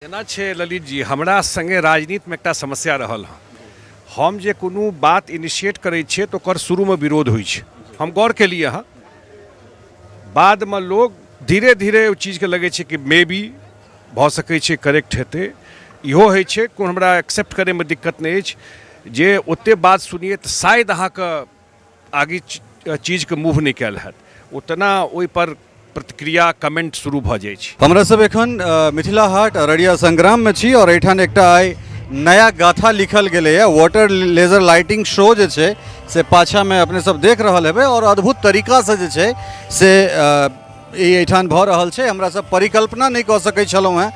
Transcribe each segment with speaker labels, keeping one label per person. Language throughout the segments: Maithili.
Speaker 1: एना छै ललित जी, हमरा सङ्गे राजनीतिमे एकटा समस्या रहल हँ। हम जे कोनो बात इनिशिएट करै छियै तऽ ओकर शुरूमे विरोध होइ छै। हम गौर केलियै हँ, बादमे लोग धीरे धीरे ओहि चीजके लगै छै कि मे बी भऽ सकै छै करेक्ट हेतै। इहो होइ छै, कोनो हमरा एक्सेप्ट करैमे दिक्कत नहि अछि जे ओतेक बात सुनियै तऽ शायद अहाँके आगे चीजके मूव नहि कयल हैत, उतना ओहिपर प्रतिक्रिया कमेंट शुरू भऽ जाइ छै।
Speaker 2: हमरा सब एखन मिथिला हाट अररिया संग्राममे छी आओर एहिठाम एकटा आइ नया गाथा लिखल गेलैए। वाटर लेजर लाइटिंग शो जे छै से पाछाँमे अपने सब देख रहल हेबै आओर अद्भुत तरीकासँ जे छै से ई एहिठाम भऽ रहल छै। हमरा सब परिकल्पना नहि कऽ सकै छलहुँ हेँ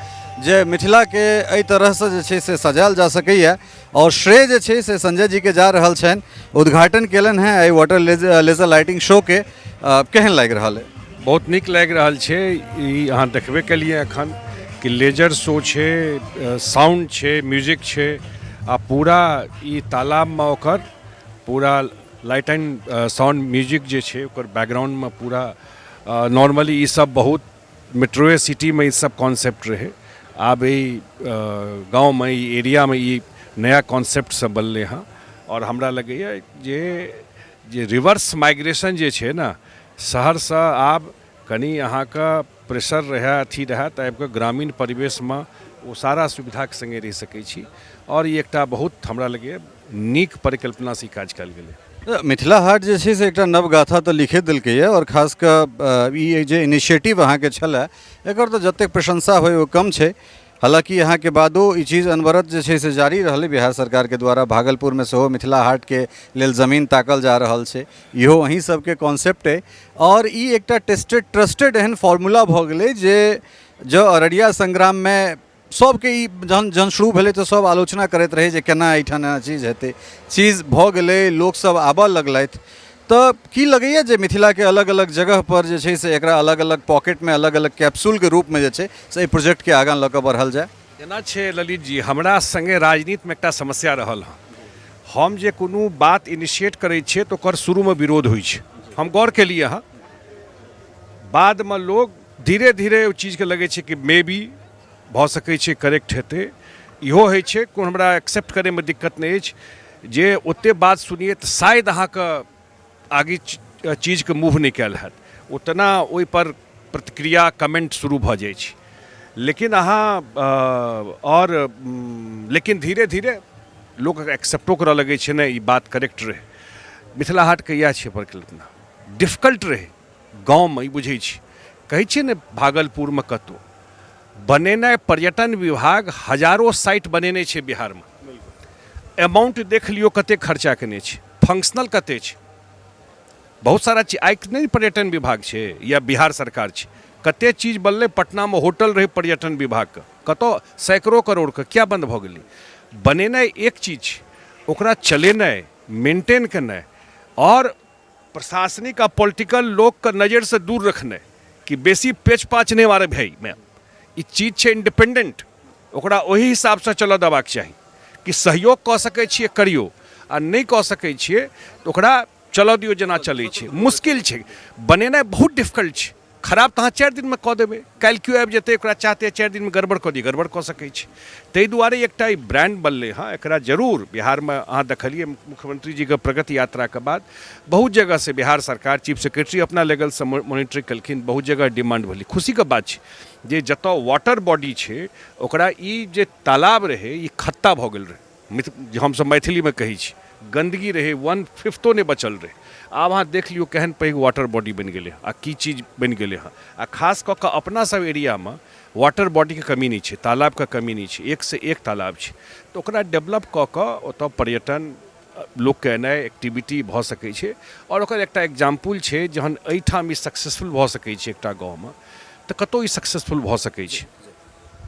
Speaker 2: जे मिथिलाके एहि तरहसँ जे छै से सजायल जा सकैए आओर श्रेय जे छै से संजय जीके जा रहल छनि। उद्घाटन केलनि हेँ एहि वाटर लेजर लाइटिंग शोके, केहन लागि रहल अइ?
Speaker 1: बहुत नीक लागि रहल छै। ई अहाँ देखबे केलिए एखन कि लेजर शो छै, साउंड छै, म्यूजिक छै आ पूरा ई तालाबमे ओकर पूरा लाइट एंड साउंड म्यूजिक जे छै ओकर बैकग्राउंडमे पूरा। नॉर्मली ई सब बहुत मेट्रोए सिटीमे ई सब कॉन्सेप्ट रहै, आब एहि गाँवमे, ई एरियामे ई नया कॉन्सेप्ट सब बनलै हँ। आओर हमरा लगैए जे जे रिवर्स माइग्रेशन जे छै ने, शहरसँ आब कनि अहाँके प्रेशर रहए, अथी रहए, तऽ आबिकऽ ग्रामीण परिवेशमे ओ सारा सुविधाके सङ्गे रहि सकै छी। आओर ई एकटा बहुत हमरा लगैए नीक परिकल्पनासँ ई काज कयल गेलै।
Speaker 2: मिथिला हाट जे छै से एकटा नव गाथा तऽ लिखे देलकैए आओर खास कऽ ई जे इनिशिएटिव अहाँके छलए एकर तऽ जतेक प्रशंसा होइ ओ कम छै। हालाँकि अहाँके बादो ई चीज अनवरत जे छै से जारी रहलै। बिहार सरकारके द्वारा भागलपुरमे सेहो मिथिला हाटके लेल जमीन ताकल जा रहल छै, इहो अहीं सबके कॉन्सेप्ट अइ आओर ई एकटा टेस्टेड ट्रस्टेड एहन फॉर्मूला भऽ गेलै जे जँ अररिया संग्राममे सबके ई जहन जहन शुरू भेलै तऽ सब आलोचना करैत रहै जे केना एहिठाम एना चीज हेतै, चीज भऽ गेलै, लोकसब आबऽ लगलथि। तऽ की लगैए जे मिथिलाके अलग अलग जगहपर जे छै से एकरा अलग अलग पॉकेटमे, अलग अलग कैप्सूलके रूपमे जे छै से एहि प्रोजेक्टके आगाँ लऽ कऽ बढ़ल जाय?
Speaker 1: एना छै ललित जी, हमरा सङ्गे राजनीतिमे एकटा समस्या रहल हँ। हम जे कोनो बात इनिशिएट करै छियै तऽ ओकर शुरूमे विरोध होइ छै। हम गौर केलियै हँ, बादमे लोग धीरे धीरे ओहि चीजके लगै छै कि मे बी भऽ सकै छै करेक्ट हेतै। इहो होइ छै, कोनो हमरा एक्सेप्ट करैमे दिक्कत नहि अछि जे ओतेक बात सुनियै तऽ शायद अहाँके आगे चीजके मूव नहि कयल हैत, उतना ओहिपर प्रतिक्रिया कमेंट शुरू भऽ जाइ छै। लेकिन अहाँ आओर लेकिन धीरे धीरे लोक एक्सेप्टो करऽ लगै छै, नहि, ई बात करेक्ट रहै। मिथिला हाटके इएह छै परिकल्पना। डिफिकल्ट रहै गाँवमे, ई बुझै छी। कहै छियै ने, भागलपुरमे कतहु बनेनाइ, पर्यटन विभाग हजारो साइट बनेने छै बिहारमे। अमाउंट देख लियौ कते खर्चा केने छै, फंक्शनल कते छै। बहुत सारा चीज आइ नहि पर्यटन विभाग छै या बिहार सरकार छै, कते चीज बनलै। पटनामे होटल रहै पर्यटन विभागके, कतऽ सैकड़ो करोड़के, किया बन्द भऽ गेलै? बनेनाइ एक चीज छै, ओकरा चलेनाइ, मेंटेन केनाइ आओर प्रशासनिक आ पॉलिटिकल लोकके नजरिसँ दूर रखनाइ कि बेसी पेच पाच नहि मारे भाई मे। ई चीज छै इंडिपेंडेंट, ओकरा ओहि हिसाबसँ चलऽ देबाक चाही कि सहयोग कऽ सकै छियै करियौ आ नहि कऽ सकै छियै तऽ ओकरा चलऽ दियौ जेना चलै छै। मुश्किल छै बनेनाइ, बहुत डिफिकल्ट छै। खराब तऽ अहाँ 4 दिनमे कऽ देबै, काल्हि केओ आबि जेतै, ओकरा चाहतै 4 दिनमे गड़बड़ कऽ दियै, गड़बड़ कऽ सकै छै। ताहि दुआरे एकटा ई ब्रांड बनलै हँ। एकरा जरूर बिहारमे अहाँ देखलियै, मुख्यमंत्री जीके प्रगति यात्राके बाद बहुत जगहसँ बिहार सरकार, चीफ सेक्रेटरी अपना लेवलसँ मोनिटरिंग केलखिन, बहुत जगह डिमांड भेलै। खुशीके बात छै जे जतऽ वाटर बॉडी छै ओकरा, ई जे तालाब रहै ई खत्ता भऽ गेल रहै, जे हमसब मैथिलीमे कहै छी, गन्दगी रहै, वन फिफ्थो नहि बचल रहै। आब अहाँ देख लियौ केहन पैघ वाटर बॉडी बनि गेलै आ की चीज बनि गेलै हँ। आ खास कऽ कऽ अपना सब एरियामे वाटर बॉडीके कमी नहि छै, तालाबके कमी नहि छै, एकसँ एक तालाब छै। तऽ ओकरा डेवलप कऽ कऽ ओतऽ पर्यटन लोकके एनाइ, एक्टिविटी भऽ सकै छै। आओर ओकर एकटा एग्जाम्पल छै, जहन एहिठाम ई सक्सेसफुल भऽ सकै छै एकटा गाँवमे, तऽ कतहु ई सक्सेसफुल भऽ सकै छै।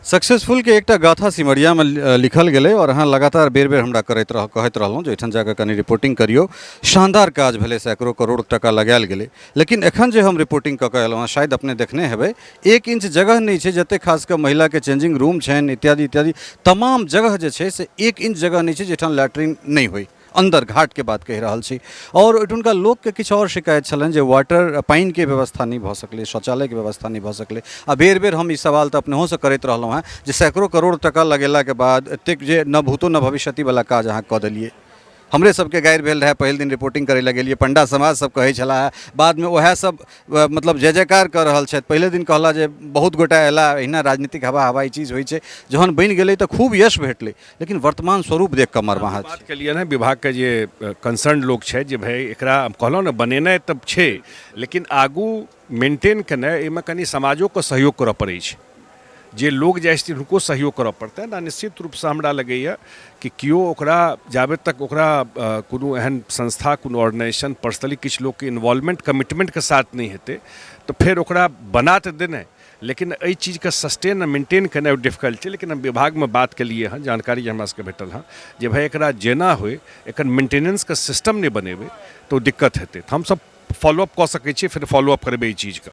Speaker 2: सक्सेसफुलके एकटा गाथा सिमरियामे लिखल गेलै आओर अहाँ लगातार बेर बेर हमरा करैत रह कहैत रहलहुँ जे एहिठाम जाकऽ कनि रिपोर्टिंग करियौ। शानदार काज भेलै, सैकड़ो करोड़ टका लगायल गेलै। लेकिन एखन जे हम रिपोर्टिंग कऽ कऽ एलहुँ हँ, शायद अपने देखने हेबै, एक इंच जगह नहि छै जतेक खास कऽ महिलाके चेंजिंग रूम छनि इत्यादि इत्यादि तमाम जगह जे छै से एक इंच जगह नहि छै जाहिठाम लैट्रिन नहि होइ। अन्दर घाटके बात कहि रहल छी। आओर ओहिठुनका लोकके किछु आओर शिकायत छलनि जे वाटर पानिके व्यवस्था नहि भऽ सकलै, शौचालयके व्यवस्था नहि भऽ सकलै। आ बेर बेर हम ई सवाल तऽ अपनहोसँ करैत रहलहुँ हेँ जे सैकड़ो करोड़ टका लगेलाके बाद एतेक जे न भूतो न भविष्यतिवला काज अहाँ कऽ देलियै। हमरे सबके गारि भेल रहए पहिल दिन रिपोर्टिंग करै लए गेलियै, पंडा समाज सब कहै छलाह, बादमे उएह सब मतलब जय जयकार कऽ रहल छथि। पहिले दिन कहला जे बहुत गोटा अयला, एहिना राजनीतिक हवा हवाई चीज होइ छै, जहन बनि गेलै तऽ खूब यश भेटलै, लेकिन वर्तमान स्वरूप देख कऽ मर्माहत
Speaker 1: बात केलियै ने विभागके जे कंसर्न लोक छै जे भाइ एकरा कहलहुँ ने बनेनाइ तऽ छै, लेकिन आगू मेंटेन केनाइ एहिमे कनि समाजोके सहयोग करऽ पड़ै छै, जे लोग जाइ छथिन हुनको सहयोग करऽ पड़तनि। आ निश्चित रूपसँ हमरा लगैए कि केओ ओकरा जाबे तक ओकरा कोनो एहन संस्था कोनो ऑर्गेनाइजेशन पर्सनली किछु लोकके इन्वॉल्वमेंट कमिटमेंटके साथ नहि हेतै तऽ फेर ओकरा बना तऽ देनाइ, लेकिन एहि चीजके सस्टेन आ मेंटेन केनाइ डिफिकल्ट छै। लेकिन हम विभागमे बात केलियै हँ, जानकारी हमरा सबके भेटल हँ जे भाइ एकरा जेना होइ एकर मेंटेनेंसके सिस्टम नहि बनेबै तऽ ओ दिक्कत हेतै। तऽ हमसब फॉलोअप कऽ सकै छियै, फेर फॉलोअप करबै एहि चीजके।